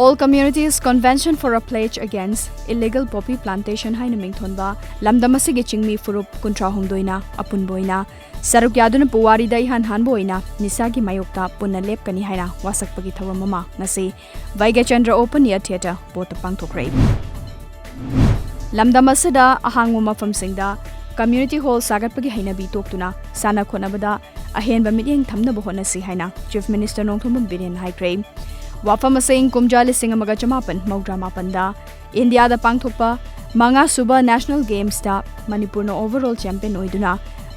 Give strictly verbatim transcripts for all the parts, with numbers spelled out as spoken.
All Communities Convention for a Pledge Against Illegal Poppy Plantation ꯍꯥꯏꯅ ꯃꯤꯡꯊꯣꯟꯕ ꯂꯝꯗꯝ ꯑꯁꯤꯒꯤ ꯆꯤꯡꯃꯤ ꯐꯨꯔꯨꯞ ꯀꯨꯟꯊ꯭ꯔꯥ ꯍꯨꯝꯗꯣꯏꯅ ꯑꯄꯨꯟꯕ ꯑꯣꯏꯅ ꯁꯔꯨꯛ ꯌꯥꯗꯨꯅ ꯄꯨꯋꯥꯔꯤꯗ ꯏꯍꯥꯟ ꯍꯥꯟꯕ ꯑꯣꯏꯅ ꯅꯤꯁꯥꯒꯤ ꯃꯥꯌꯣꯛꯇ ꯄꯨꯟꯅ ꯂꯦꯞꯀꯅꯤ ꯍꯥꯏꯅ ꯋꯥꯁꯛꯄꯒꯤ ꯊꯧꯔꯝ ꯑꯃ ꯉꯁꯤ ꯚꯩꯒ꯭ꯌꯆꯟꯗ꯭ꯔ Open Air Theatre ꯕꯣꯠꯇ ꯄꯥꯡꯊꯣꯛꯈ꯭ꯔꯦ꯫ ꯂꯝꯗꯝ ꯑꯁꯤꯗ ꯑꯍꯥꯡꯕ ꯃꯐꯝꯁꯤꯡꯗ community hall ꯁꯥꯒꯠꯄꯒꯤ ꯍꯩꯅꯕꯤ ꯇꯣꯛꯇꯨꯅ ꯁꯥꯟꯅ ꯈꯣꯠꯅꯕꯗ ꯑꯍꯦꯟꯕ ꯃꯤꯠꯌꯦꯡ ꯊꯝꯅꯕ ꯍꯣꯠꯅꯁꯤ ꯍꯥꯏꯅ Chief Minister ꯅꯣꯡꯊꯣꯝꯕꯝ ꯕꯤꯔꯦꯟꯅ ꯍꯥꯏꯈ꯭ꯔꯦ꯫ ꯋꯥꯐꯝ ꯑꯁꯤ ꯏꯪ ꯀꯨꯝꯖꯥ ꯂꯤꯁꯤꯡ ꯑꯃꯒ ꯆꯃꯥꯄꯟ ꯃꯧꯗ꯭ꯔꯥ ꯃꯥꯄꯟꯗ ꯏꯟꯗꯤꯌꯥꯗ ꯄꯥꯡꯊꯣꯛꯄ ꯃꯉꯥꯁꯨꯕ National Games ꯇ ꯃꯅꯤꯄꯨꯔꯅ overall champion ꯑꯣꯏꯗꯨꯅ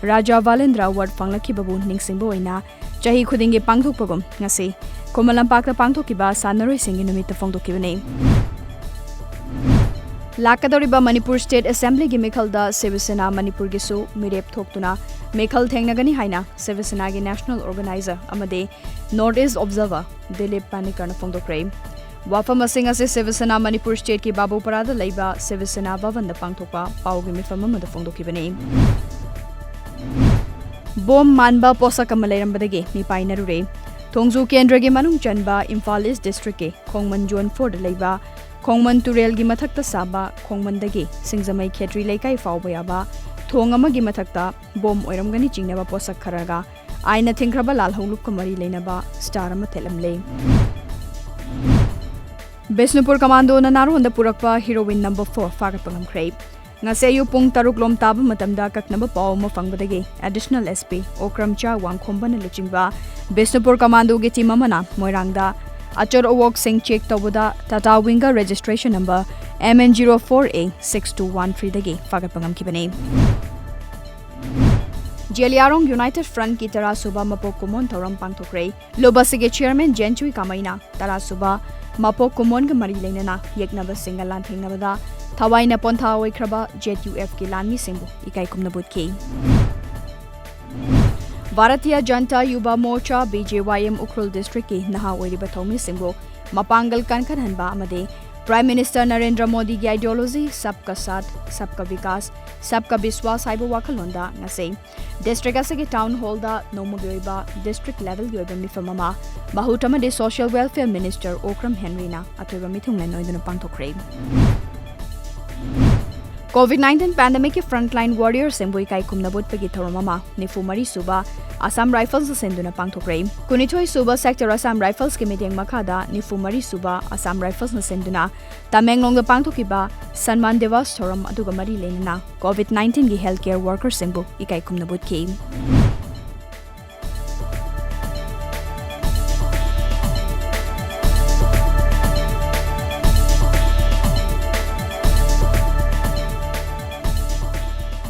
ꯔꯥꯖꯥ ꯚꯥꯂꯦꯟꯗ꯭ꯔ Award ꯐꯪꯂꯛꯈꯤꯕꯕꯨ ꯅꯤꯡꯁꯤꯡꯕ ꯑꯣꯏꯅ ꯆꯍꯤ ꯈꯨꯗꯤꯡꯒꯤ ꯄꯥꯡꯊꯣꯛꯄꯒꯨꯝ ꯉꯁꯤ ꯈꯨꯃꯟ ꯂꯝꯄꯥꯛꯇ ꯄꯥꯡꯊꯣꯛꯈꯤꯕ ꯁꯥꯟꯅꯔꯣꯏꯁꯤꯡꯒꯤ ꯅꯨꯃꯤꯠꯇ ꯐꯣꯡꯗꯣꯛꯈꯤꯕꯅꯤ꯫ ꯂꯥꯛꯀꯗꯧꯔꯤꯕ ꯃꯅꯤꯄꯨꯔ State Assembly ꯒꯤ ꯃꯤꯈꯜꯗ ꯁꯤꯕ ꯁꯦꯅꯥ ꯃꯅꯤꯄꯨꯔꯒꯤꯁꯨ ꯃꯤꯔꯦꯞ ꯊꯣꯛꯇꯨꯅ ꯃꯤꯈꯜ ꯊꯦꯡꯅꯒꯅꯤ ꯍꯥꯏꯅ ꯁꯤꯕ ꯁꯦꯅꯥꯒꯤ National Organizer ꯑꯃꯗꯤ North East Observer ꯗꯤꯂꯤꯞ ꯄꯥꯅꯤꯀꯔꯅ ꯐꯣꯡꯗꯣꯛꯈ꯭ꯔꯦ꯫ ꯋꯥꯐꯝ ꯑꯁꯤ ꯉꯁꯤ ꯁꯤꯕ ꯁꯦꯅꯥ ꯃꯅꯤꯄꯨꯔ State ꯀꯤ ꯕꯥꯕꯨꯄꯥꯔꯥꯗ ꯂꯩꯕ ꯁꯤꯕ ꯁꯦꯅꯥ ꯚꯕꯟꯗ ꯄꯥꯡꯊꯣꯛꯄ ꯄꯥꯎꯒꯤ ꯃꯤꯐꯝ ꯑꯃꯗ ꯐꯣꯡꯗꯣꯛꯈꯤꯕꯅꯤ꯫ ꯕꯣꯝ ꯃꯥꯟꯕ ꯄꯣꯠꯁꯛ ꯑꯃ ꯂꯩꯔꯝꯕꯗꯒꯤ ꯃꯤꯄꯥꯏꯅꯔꯨꯔꯦ꯫ ꯊꯣꯡꯖꯨ ꯀꯦꯟꯗ꯭ꯔꯒꯤ ꯃꯅꯨꯡ ꯆꯟꯕ ꯏꯝꯐꯥꯜ East District ꯀꯤ ꯈꯣꯡꯃꯟ Zone four ꯗ ꯂꯩꯕ ꯈꯣꯡꯃꯟ ꯇꯨꯔꯦꯜꯒꯤ ꯃꯊꯛꯇ ꯁꯥꯕ ꯈꯣꯡꯃꯟꯗꯒꯤ ꯁꯤꯡꯖꯃꯩ ꯈꯦꯇ꯭ꯔꯤ ꯂꯩꯀꯥꯏ ꯐꯥꯎꯕ ꯌꯥꯕ ꯊꯣꯡ ꯑꯃꯒꯤ ꯃꯊꯛꯇ ꯕꯣꯝ ꯑꯣꯏꯔꯝꯒꯅꯤ ꯆꯤꯡꯅꯕ ꯄꯣꯠꯁꯛ ꯈꯔꯒ ꯑꯥꯏꯟꯅ ꯊꯤꯡꯈ꯭ꯔꯕ ꯂꯥꯜꯍꯧꯂꯨꯞꯀ ꯃꯔꯤ ꯂꯩꯅꯕ star ꯑꯃ ꯊꯦꯠꯂꯝꯂꯦ꯫ ꯕꯤꯁꯅꯨꯄꯨꯔ Commando ꯅ ꯅꯥꯔꯣꯟꯗ ꯄꯨꯔꯛꯄ heroin number four ꯐꯥꯒꯠꯄ ꯉꯝꯈ꯭ꯔꯦ꯫ ꯉꯁꯤ ꯑꯌꯨꯛ ꯄꯨꯡ ꯇꯔꯨꯛ ꯂꯣꯝ ꯇꯥꯕ ꯃꯇꯝꯗ ꯑꯀꯛꯅꯕ ꯄꯥꯎ ꯑꯃ ꯐꯪꯕꯗꯒꯤ Additional S P ꯑꯣꯀ꯭ꯔꯝꯆꯥ ꯋꯥꯡꯈꯣꯝꯕꯅ ꯂꯨꯆꯤꯡꯕ ꯕꯤꯁꯅꯨꯄꯨꯔ Commando ꯒꯤ team ꯑꯃꯅ ꯃꯣꯏꯔꯥꯡꯗ ꯑꯆꯣꯠ ꯑꯋꯣꯛꯁꯤꯡ check ꯇꯧꯕꯗ Tata Winger registration number M N zero four A six two one three ꯗꯒꯤ ꯐꯥꯒꯠꯄ ꯉꯝꯈꯤꯕꯅꯤ꯫ ꯖꯦꯂꯤꯌꯥꯡꯔꯣꯡ United Front ꯀꯤ ꯇꯔꯥꯁꯨꯕ ꯃꯄꯣꯛ ꯀꯨꯝꯑꯣꯟ ꯊꯧꯔꯝ ꯄꯥꯡꯊꯣꯛꯈ꯭ꯔꯦ꯫ ꯂꯨꯞ ꯑꯁꯤꯒꯤ chairman ꯖꯦꯟꯆꯨꯏ ꯀꯥꯃꯩꯅ ꯇꯔꯥꯁꯨꯕ ꯃꯄꯣꯛ ꯀꯨꯝꯑꯣꯟꯒ ꯃꯔꯤ ꯂꯩꯅꯅ ꯌꯦꯛꯅꯕꯁꯤꯡꯒ ꯂꯥꯟꯊꯦꯡꯅꯕꯗ ꯊꯋꯥꯏꯅ ꯄꯣꯟꯊꯥ ꯑꯣꯏꯈ꯭ꯔꯕ Z U F ꯀꯤ ꯂꯥꯟꯃꯤꯁꯤꯡꯕꯨ ꯏꯀꯥꯏ ꯈꯨꯝꯅꯕ ꯎꯠꯈꯤ꯫ Bharatiya Janata Yuva ꯃꯣꯔꯆꯥ, B J Y M, Ukhrul district ꯀꯤ ꯅꯍꯥ ꯑꯣꯏꯔꯤꯕ ꯊꯧꯃꯤꯁꯤꯡꯕꯨ ꯃꯄꯥꯡꯒꯜ ꯀꯟꯈꯠꯍꯟꯕ ꯑꯃꯗꯤ Prime Minister ꯅꯔꯦꯟꯗ꯭ꯔ ꯃꯣꯗꯤꯒꯤ ideology Sabka Saath, Sabka Vikas, Sabka Vishwas ꯍꯥꯏꯕ ꯋꯥꯈꯜꯂꯣꯟꯗ ꯉꯁꯤ district ꯑꯁꯤꯒꯤ town hallꯗ ꯅꯣꯡꯃꯒꯤ ꯑꯣꯏꯕ district levelꯒꯤ ꯑꯣꯏꯕ ꯃꯤꯐꯝ ꯑꯃ ꯃꯍꯨꯠ ꯑꯃꯗꯤ Social Welfare Minister ꯑꯣꯀ꯭ꯔꯝ ꯍꯦꯟꯔꯤꯅ ꯑꯊꯣꯏꯕ ꯃꯤꯊꯨꯡꯂꯦꯟ ꯑꯣꯏꯗꯨꯅ ꯄꯥꯡꯊꯣꯛꯈ꯭ꯔꯦ꯫ COVID nineteen pandemicꯀꯤ frontline warriorꯁꯤꯡꯕꯨ ꯏꯀꯥꯏ ꯈꯨꯝꯅꯕ ꯎꯠꯄꯒꯤ ꯊꯧꯔꯝ ꯑꯃ ꯅꯤꯐꯨ ꯃꯔꯤ ꯁꯨꯕ Assam Riflesꯅ ꯁꯤꯟꯗꯨꯅ ꯄꯥꯡꯊꯣꯛꯈ꯭ꯔꯦ꯫ ꯀꯨꯟꯅꯤꯊꯣꯏ ꯁꯨꯕ Sector Assam Riflesꯀꯤ ꯃꯤꯠꯌꯦꯡ ꯃꯈꯥꯗ ꯅꯤꯐꯨ ꯃꯔꯤ ꯁꯨꯕ Assam Riflesꯅ ꯁꯤꯟꯗꯨꯅ ꯇꯃꯦꯡꯂꯣꯡꯗ ꯄꯥꯡꯊꯣꯛꯈꯤꯕ Sanman Diwas ꯊꯧꯔꯝ ꯑꯗꯨꯒ ꯃꯔꯤ ꯂꯩꯅꯅ COVID nineteenꯒꯤ healthcare workerꯁꯤꯡꯕꯨ ꯏꯀꯥꯏ ꯈꯨꯝꯅꯕ ꯎꯠꯈꯤ꯫